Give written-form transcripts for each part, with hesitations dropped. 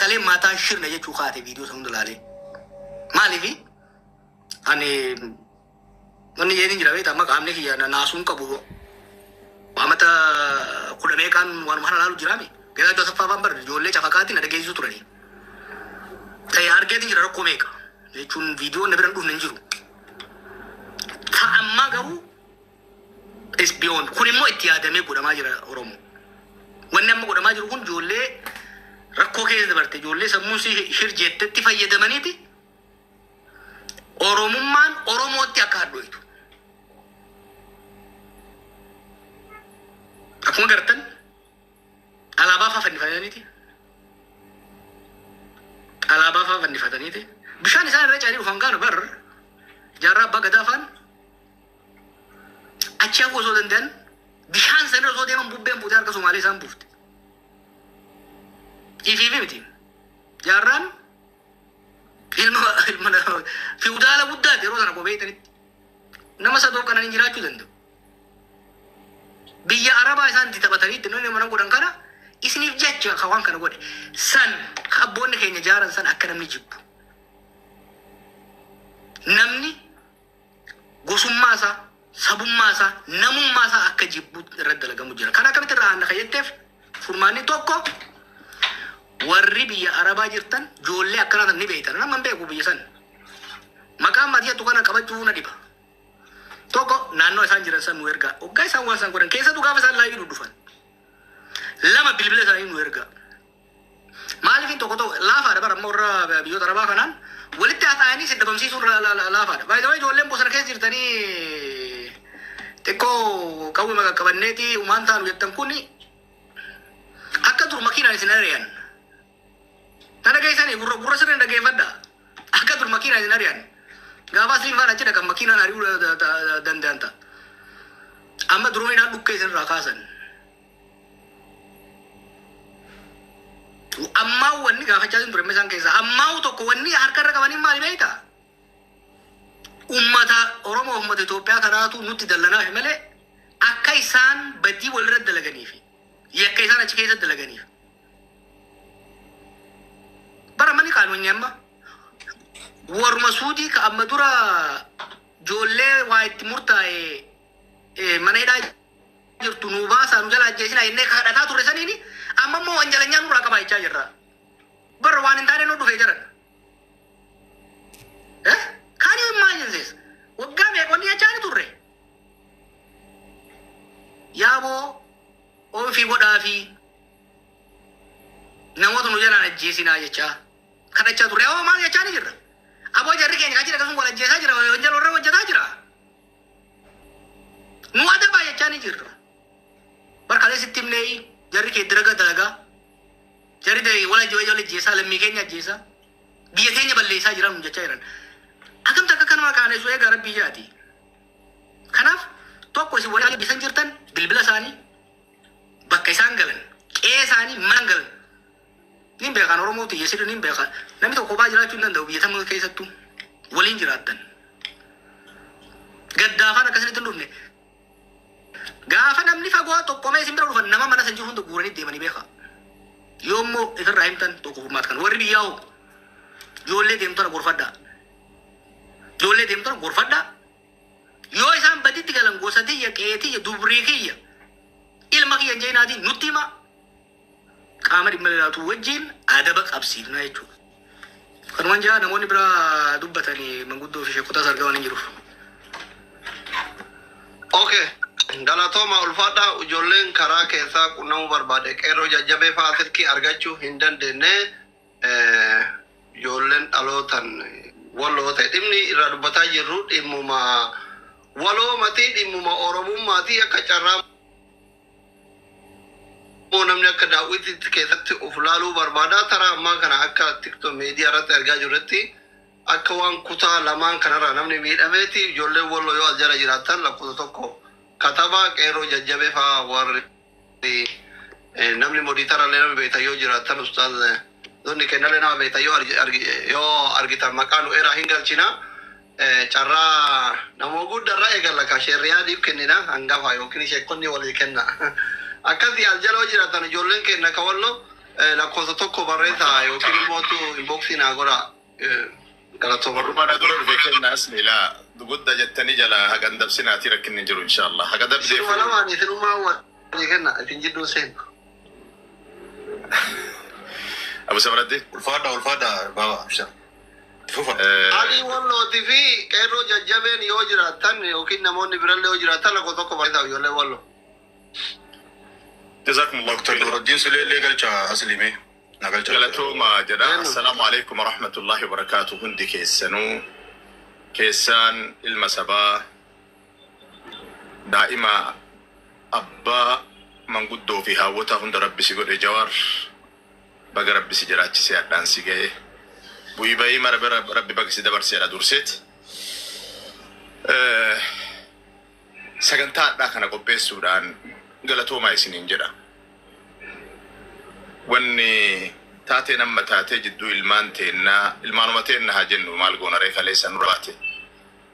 Takkalee maataan shirna jechuu kaate viidiyoo sana hunda laalee. Maaliifi ani wanni jedhin jira beektaa, amma qaamni kiyya naasuun qabu amata 10 meeqaan waanuma kana laalu jiraame. Gadaa Asaffaa faan bar ijoollee cafaqaatiin na dhageessisuu turanii. Ta'e argeetiin jira rakkoo meeqa jechuun viidiyoon na bira hin dhufne hin jiru. Ta ammaa garuu is beyond. Kun immoo itti yaadamee godhamaa jira Oromoo. Wanni amma godhamaa jiru kun ijoollee rakkoo keessa dabarte, ijoollee sammuun si shir jettetti fayyadamaniiti Oromummaan Oromootti akka hadhooytu. Akkuma gartan alaabaa faa fannifataniiti. Alaabaa faa fannifataniiti. Bishaan isaan irra ce'anii dhufan kaanu bar Jaarraa Abbaa Gadaa faan achi hafuu osoo danda'an bishaan sanirra osoo deeman bubbeen buutee harka Somaalee isaan buufte. Ifiifi miti. Jaarraan ilma fiwudaala guddaati yeroo sana kobeeytanitti. Nama sadoo kananiin jiraachuu danda'u. Biyya Arabaa isaan itti taphatanii itti namni mana godhan kana isiniif jecha ka waan kana godhe san ka abboonni keenya jaaran san akka namni jibbu. Namni gosummaa isaa, sabummaa isaa, namummaa isaa akka jibbu irratti dalagamu jira. Kana akkamitti irraa aanna kan jetteef furmaanni tokko, warri biyya Arabaa jirtan ijoollee akkanaa tan ni beektan. Nama hin beeku biyya san. Maqaan maatii jettu kana qabachuu na dhiba. Tokko, naannoo isaan jiran san nu ergaa. Hoggaa isaan waan isaan godhan keessattuu gaafa isaan live dhufan. Lama, bilbila isaanii nu ergaa. Maaliif tokko tokko laafaadha bara amma warra biyyoota Arabaa kanaan walitti haasa'anii si dhabamsiisuun laafaadha. By the way, ijoolleen bosona keessa jirtanii xiqqoo qawwee qaqqabanneeti umaan taanu jettan kuni akka dur makiinaan isin ari'an. Na dhageessanii, gurra gurra sirriin dhageeffadha. Akka dur makiinaan isin ari'an. Gaafa asliin faana achi dhaqan makiinaan ari'uu danda'an ta'a. Amma droneidhaan dhukkee isin irraa kaasan. Ammaa wanni gaafachaa isin ture isaan keessaa. Ammaa tokko wanni harka irra qabanii maali beektaa? Ummata Oromoo, ummata Itoophiyaa kanaatu nutti dallanaaf malee akka isaan badii walirra dalaganiif yakka isaan achi keessa dalaganiif. Bara mani qaanonye amma waruma Suudii ka amma dura ijoollee waa itti murtaa'e mana hidhaa jirtu nuu baasaa, nu jala ajjeesinaa jennee kadhataa turre saniini amma immoo wanjalanyaa nurraa qabaa jechaa jirra. Bara waan hin taane nu dhufee jiran. Eh? Can you imagine this? Waggaa meeqonni jechaa ni turre. Yaaboo ofii godhaa fi namoota nu jalaan ajjeesinaa jechaa kadhachaa turre. Aboo maal jechaa ni jirra? Aboo jarri keenya kan jira akkasuma wal ajjeesaa jira, wanjala warra hojjetaa jira. Nu adabaa jechaa ni jirra. Barkalee sitti himnee jarri kee diraga dalagaa. Jarri wal ajjeesaa, lammii keenya ajjeesaa. Biyya keenya balleessaa jiran nu jechaa jiran. Akkamti akka kanuma qaanessu eegaa rabbii jaati. Kanaaf tokko, isin warri bisan jirtan bilbila isaanii, bakka isaan galan, qe'ee isaanii, mana galan. Nin beekan Oromoo tiyya sirri nin beeka. Namni tokko kophaa jiraachuu hin danda'u biyya tam keessattuu. Waliin jiraattan. Gaddaafaan akkasinitti hin dhufne. Gaafa namni fagoo tokkomee isin bira dhufan nama mana san jiru hunda guuranii deemanii beeka. Yoommoo ifirraa himtan tokko furmaata kan warri biyyaa hoo ijoollee deemtana gorfadhaa. Ijoollee deemtana gorfadhaa. Yoo isaan baditti galan gosa tiyya, qe'ee tiyya, dubrii kiyya, ilma kiyya hin jeenaatiin nutti himaa. Qaama dhimma ilaatu wajjin adaba qabsiifna jechuudha. Kanumaan jaa namoonni biraa dubbatanii manguddoo fi sheekotaas argaman hin jiru. Okay. Galatooma, ulfaadhaa. Ijoolleen karaa keessaa qunnamuu barbaade, qeerroo jajjabee fa'aa silkii argachuu hin dandeenye. Ijoolleen dhalootan Walloo ta'e, dhimmi irraa dubbataa jirru dhimmuma waloomatii, dhimmuma Oromummaati. Akka carraa immoo namni akka daawwitiitti keessatti of laaluu barbaada. Taraa ammaa kana akka TikTok miidiyaa irratti argaa jirrutti akka waan kutaa lamaan kanarraa namni miidhameeti. Ijoolleen Walloo yoo as jala jiraattan lakkoofsa 1 katabaa, qeerroo jajjabee fa'aa, warri namni moderator illee namni beektan yoo jiraattan, ustaaz zonni kennallee nama beektan yoo argitan maqaa nu eeraa hin galchina. Carraa nama guddarraa eegalla ka sheerriyaadiif kennina, hangafa yookiin sheekonni walii kenna. Akkasii as jala yoo jiraatan ijoolleen kenna ka Walloo. Lakkoofsa tokko barreessaa yookiin immoo inboxii naa godhaa. Galatooma. Warruma na dura dhufe kenna asli laa gudda jettanii jala hagan dabsinaati rakkinni hin jiru inshallah. Haga dabdee Isinuma lamaan isinumaa walii kenna isin jidduu seenu. Abu Sabraddi. Ulfaadha ulfaadha baaba abshar. Fufa. Alii Wallootii fi qeerroo jajjabeen yoo jiraatan yookiin namoonni birallee yoo jiraatan lakkoofsa tokko barreessaa ijoollee Walloo. Jazakumullahu Dr. khairan. Nuruddin Suleellee galcha aslimee na galcha. Galatooma jedha. Eenyu? Assalaamu alaikum warahmatullahi wabarakaatu. Hundi keessanuu keessaan ilma sabaa daa'ima abbaa manguddoo fi haawwota hunda rabbi si godhe. Jawaar, baga rabbi si jiraachisee hadhaan si ga'e. Bu'ii bayii mara bira rabbi baga si dabarseedha durseeti. Sagantaa hadhaa kana qopheessuudhaan galatoomaa isiniin jedha. Wanni taateen amma taatee jidduu ilmaan teennaa, ilmaanuma teennaa haa jennu, maal goona ree, kaleessa nurra baate.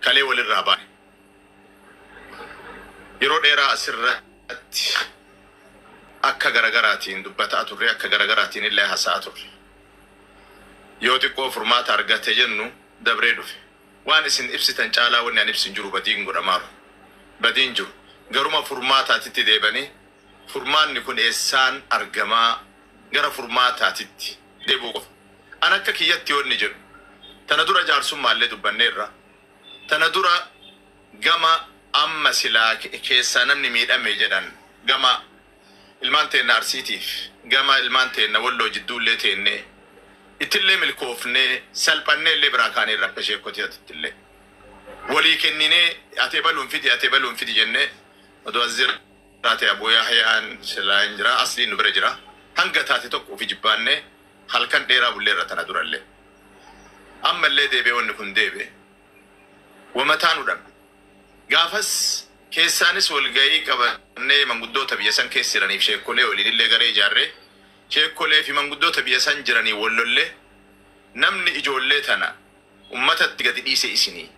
Kalee walirraa baane. Yeroo dheeraa asirratti akka garagaraatiin dubbataa turre, akka garagaraatiin illee haasa'aa turre. Yoo xiqqoo furmaata argate jennu dabree dhufe. Waan isin ibsitan caalaa wanni an ibsin jiru badiin godhamaaru. Badiin jiru. Garuma furmaataatitti deebanii furmaanni kun eessaan argamaa, gara furmaataatitti deebi'uu qofa. An akka kiyyatti yoonni jedhu tana dura jaarsummaallee dubbanneerra. Tana dura gama amma silaa keessaa namni miidhame jedhan, gama ilmaan teenna Arsiitiif gama ilmaan teenna Walloo jidduullee teennee ittillee milkoofnee salphannee illee biraa kaaneerra akka sheekkotiitti illee. Walii kenninee ati baluun fidi, ati baluun fidi jennee odoo as jiraate Abuu Yahyaan silaa hin jira, asliin nu bira jira. Hanga taate tokko ofi jibbaannee halkan dheeraa bulleerra tana durallee. Ammallee deebi'ee wanni kun deebi'e. Wamataa nu dhabne. Gaafas keessaanis walgahii qabannee manguddoota biyya san keessa jiraniif sheekkolee waliin illee garee ijaarree sheekkolee fi manguddoota biyya san jiranii wallollee, namni ijoollee tana ummatatti gadi dhiise isinii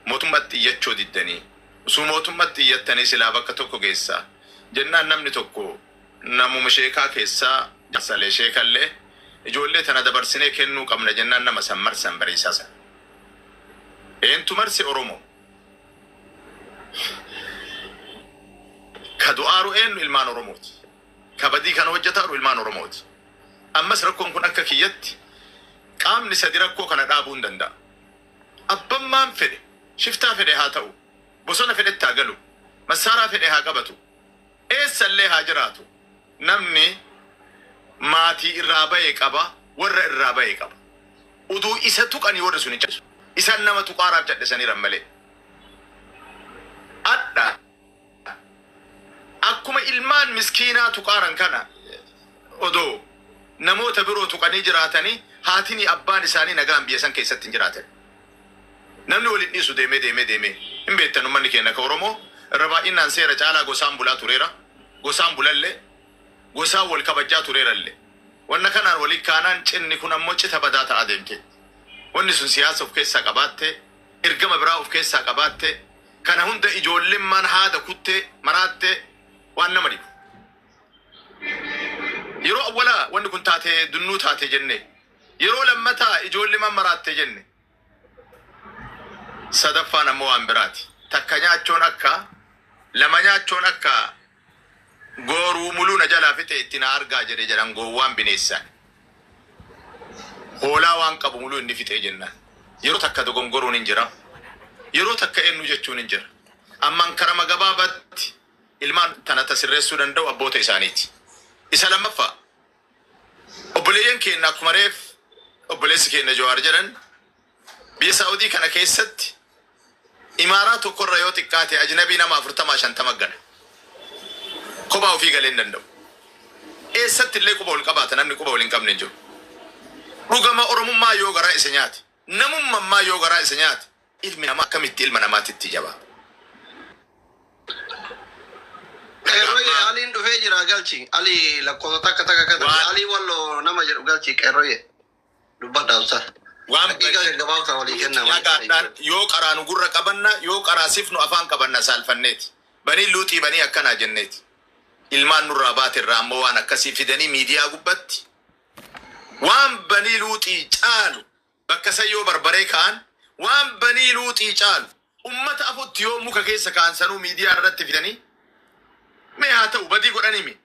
mootummatti iyyachoo diddanii, osoo mootummatti iyyattanii silaa bakka tokko geessaa jennaan, namni tokko namuma sheekaa keessaa jaarsalee sheekallee ijoollee tana dabarsinee kennuu qabna jennaan, nama san marsan bariisaa san. Eentu marse? Oromoo. Ka du'aaru eenyu? Ilmaan Oromooti. Ka badii kana hojjetaaru ilmaan Oromooti. Ammas rakkoon kun akka kiyyatti qaamni sadi rakkoo kana dhaabuu hin danda'a. Abbammaan fedhe, shiftaa fedhe haa ta'u, bosona fedhetti haa galu, massaaraa fedhe haa qabatu, eessallee haa jiraatu. Namni maatii irraa bahe qaba, warra irraa bahe qaba. Uduu isa tuqanii warri sun hin callisu. Isaan nama tuqaaraaf callisaniiran malee. Adha akkuma ilmaan miskiinaa tuqaaran kana odoo namoota biroo tuqanii jiraatanii, haatini abbaan isaanii nagaan biyya san keessatti hin jiraatan. Namni waliin dhiisu deemee deemee deemee hin beektan, uummanni keenya akka Oromoo irra baay'inaan seera caalaa gosaan bulaa tureera. Gosaan bulallee gosaan wal kabajaa tureerallee. Wanna kanaan walii kaanaan cinni kun ammoo cita badaa ta'aa deemte. Wanni sun siyaasa of keessaa qabaatte, ergama biraa of keessaa qabaatte, kana hunda ijoollemmaan haada kuttee maraattee waan nama dhibu. Yeroo awwalaa wanni kun taate dunnuu taate jenne. Yeroo lammataa ijoollemaan maraatte jenne. Sadaffaan ammoo waan biraati. Takka nyaachoon akka lama nyaachoon akka gooruu muluu na jalaa fixe itti na argaa jedhe jedhan gowwaan bineessaan. Hoolaa waan qabu muluu inni fixee jennaan. Yeroo takka dogongoruun hin jira. Yeroo takka eenyu jechuun hin jira. Ammaan karama gabaabaatti ilmaan tana tasirreessuu danda'u abboota isaaniiti. Isa lammaffaa, obboleeyyan keenya akkuma reef obboleessi keenya Jawaar jedhan, biyya Saa'udii kana keessatti imaaraa tokkorra yoo xiqqaate ajnabii nama 40 50 gala. Kophaa ofii galee hin danda'u. Eessatti illee quba ol qabaata, namni quba ol hin qabne hin jiru. Dhugama Oromummaa yoo garaa isa nyaate, namummaa yoo garaa isa nyaate, ilmi namaa akkamitti ilma namaatitti jabaa? Qeerroyyee, Aliin dhufee jira, galchi. Ali lakkoofsa takka takka kata. Alii Walloo nama jedhu galchi, qeerroyyee. Dubbadha obsa. Waan Daqiiqaa gaggabaabsaa walii kenna. Nagaadhaan yoo qaraanu gurra qabanna, yoo qaraasifnu afaan qabanna saalfanneeti. Banii luuxii banii akkanaa jenneeti. Ilmaan nurraa baate irraa ammoo waan akkasii fidanii miidiyaa gubbatti Banii Luuxii caalu bakka san yoo barbaree ka'an, waan Banii Luuxii caalu ummata afutti yoo muka keessa ka'an, sanuu miidiyaa irratti fidanii, mee haa ta'u, badii godhanimi.